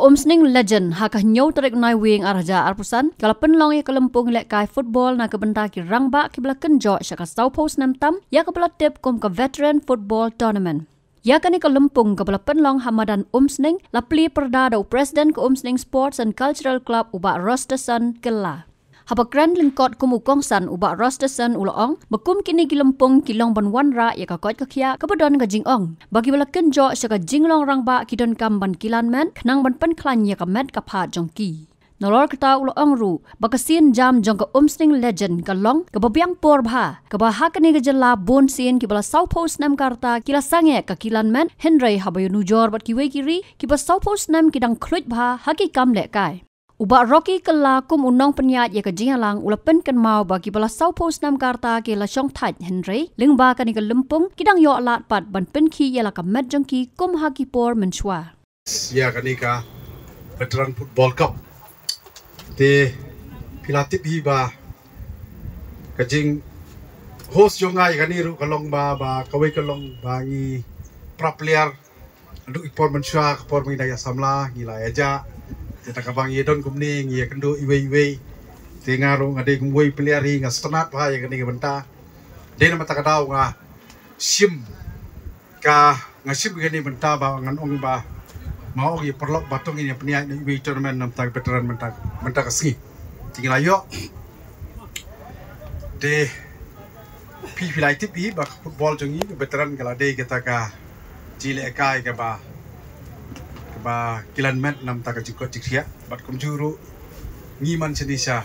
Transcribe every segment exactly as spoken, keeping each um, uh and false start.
Umsning Legend, ha ka hynñiew tarik u Naiwieng ar hajar arphew san, ka la pynlong ïa ka lympung lehkai football na ka bynta ki rangbah kiba la kynjoh sha ka sawphew snem tam, ïa kaba la tip kum ka Veteran Football Tournament. Ïa kane ka lympung kaba la pynlong ha madan Umsning, la plie pyrda da u President ka Umsning Sports and Cultural Club u Bah Rosterson Kylla. Haba kren lyngkot kum u kongsan u Bah Rosterson u la ong, ba kum kine ki lympung ki long ban wanrah ïa ka koit ka khiah kaba don ka jingong ba kiba la kynjoh sha ka jinglong rangbah ki donkam ban kilan met khnang ban pynkhlaiñ ïa ka met ka phad jong ki. Nalor kata u la ong ruh ba ka sien jam jong ka Umsning Legend ka long kaba biang por bha, kaba ha kane ka jylla bun sien kiba la sawphew snem ka rta ki la sangeh ka kilan met, hynrei haba ïanujor bad kiwei ki ri, kiba sawphew snem ki dang khluit bha ha ki kam lehkai. U Bah Rocky Kylla kum u nongpynïaid ïa ka jingïalang u la pynkynmaw ba kiba la sawphew snem ka rta ki la shong thait, hynrei lyngba kane ka lympung ki dang ïoh lad pat ban pynkhih ïa la ka met jong ki kum ha ki por mynshuwa. Ïa kane ka Veteran Football Cup. Te phi la tip hi ba ka jing host jong nga ïa kane ruh ka long ba, ba kawei ka long ba ngi para player. Naduh i por mynshuwa, ka por ba ngi dang ïa samla, ngi la ïa jah. Te da kaba ngi ïa don kumne, ngi ïa kynduh iwei iwei. Te nga ruh nga dei kum uwei player hi, nga sngewtynnat bha ïa kane ka bynta. Dei namar kata ka daw nga shim ka, nga shim kane ka bynta ba ngan ong ba, ma ong ïa paralok ba to ngin ïa pynïaid na iwei i tournament namar ka veteran mynta, mynta ka sngi. Te ngi la ïoh. Te phi, phi la tip hi ba ka football jong ngi ka veteran ka la dei kata ka jinglehkai kaba, kaba kilan met namar ka jingkoit jingkhiah. Bad kumjuh ruh ngi man shane sha,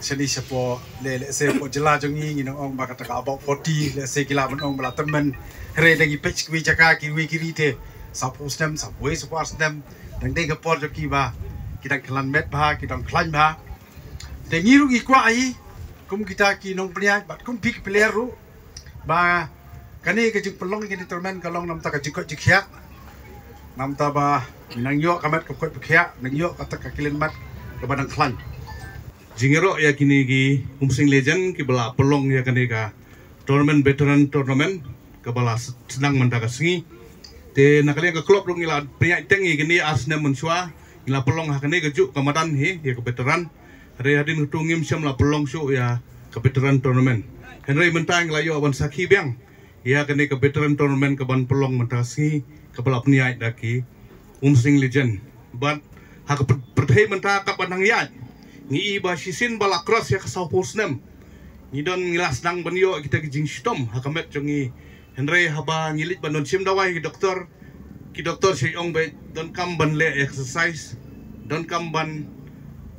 shane shapoh, leh, lehse hapoh jylla jong ngi, ngi nang ong ba kata ka about forty, lehse ki lah ban ong ba la tymmen. Hynrei da ngi peit kiwei jaka, kiwei ki ri te sawphew snem, sawphew wei, sawphew ar snem. Dang dei ka por jong ki ba ki dang kilan met bha, ki dang khlaiñ bha. Te ngi ruh ngi kwah hi kum kita ki nongpynïaid bad kum phi ki player ruh ba kane ka jingpynlong kane tournament ka long namar ka jingkoit jingkhiah. Namar ba nang ïoh ka met ka koit ka khiah, nang ïoh kata ka kilan met kaba dang khlaiñ. Jingïaroh ïa kine ki Umsning Legend kiba la pynlong ïa kane ka tournament, veteran tournament, kaba la sdang mynta ka sngi. Te na ka liang ka club ruh ngi la pynïaid teng ïa kine ar snem mynshuwa, ngi la pynlong ha kane kajuh ka madan hi ïa ka veteran. Hynrei hadien kata ngim shym la pynlong shuh ïa ka veteran tournament. Hynrei mynta ngi la ïoh ban sakhi biang ïa kane ka veteran tournament kaban pynlong mynta ka sngi, kaba la pynïaid da ki Umsning Legend. Bad ha ka pyrthei mynta kaba nang ïaid, ngi i ba shisien ba la cross ïa ka sawphew snem, ngi don, ngi la sdang ban ïoh kita ki jingshitom ha ka met jong ngi. Hynrei haba ngi leit ban don shim dawai ki doktor, ki doktor shu ong ba donkam ban leh exercise, donkam ban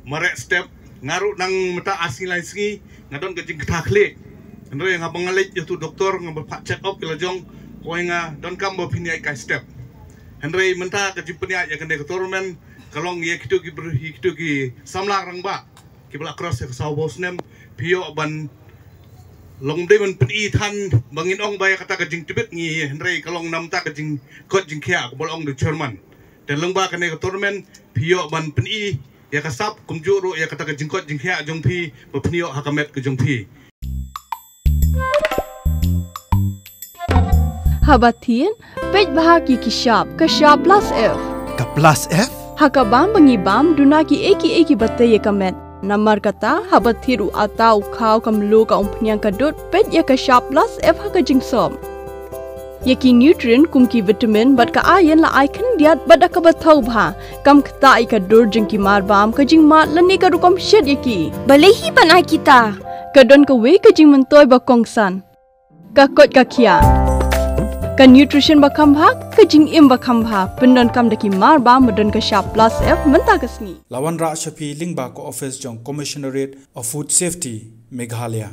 mareh step. Nga ruh nang mynta ar sngi lai sngi nga don ka jingkta khlieh. Hynrei haba nga leit ïa utu doktor, nga ba phah check up ïa la jong, ka ong ïa nga donkam ba phin ïai kai step. Hynrei mynta ka jingpynïaid ïa kane ka tournament ka long ïa kito ki br-, ïa kito ki samla rangbah kiba la cross ïa ka sawphew snem, phi ïoh ban long dei ban pyni than ba ngin ong ba ïa kata ka jingtbit ngi, hynrei ka long namar ka jingkoit jingkhiah, kaba la ong da u chairman. Te lyngba kane ka tournament phi ïoh ban pyni ïa ka sap, kumjuh ruh ïa kata ka jingkoit jingkhiah jong phi ba phin ïoh ha ka met ka jong phi. Haba thied, peit bha ki ki shap, ka shap plus F. Ka plus F? Ha ka bam ba ngi bam, duna kiei kiei kiba tei ïa ka met. Namar kata, haba thied u atta, u khaw, ka mluh, ka umphniang, ka dud, peit ïa ka shap plus F ha ka jingsop. Ïa ki nutrient kum ki vitamin bad ka iron la ai khyndiat bad da kaba thaw bha. Kam ktah ïa ka dur jong ki mar bam, ka jingmad lane ka rukom shet ïa ki. Balei hi ban ai kita? Ka don kawei ka jingmyntoi ba kongsan. Ka koit ka khiah. Ka nutrition ba kham bha, ka jingim ba kham bha. Pyndonkam da ki mar bam ba don ka shap plus F mynta ka sngi. La wanrah sha phi lyngba ka office jong Commissionerate of Food Safety, Meghalaya.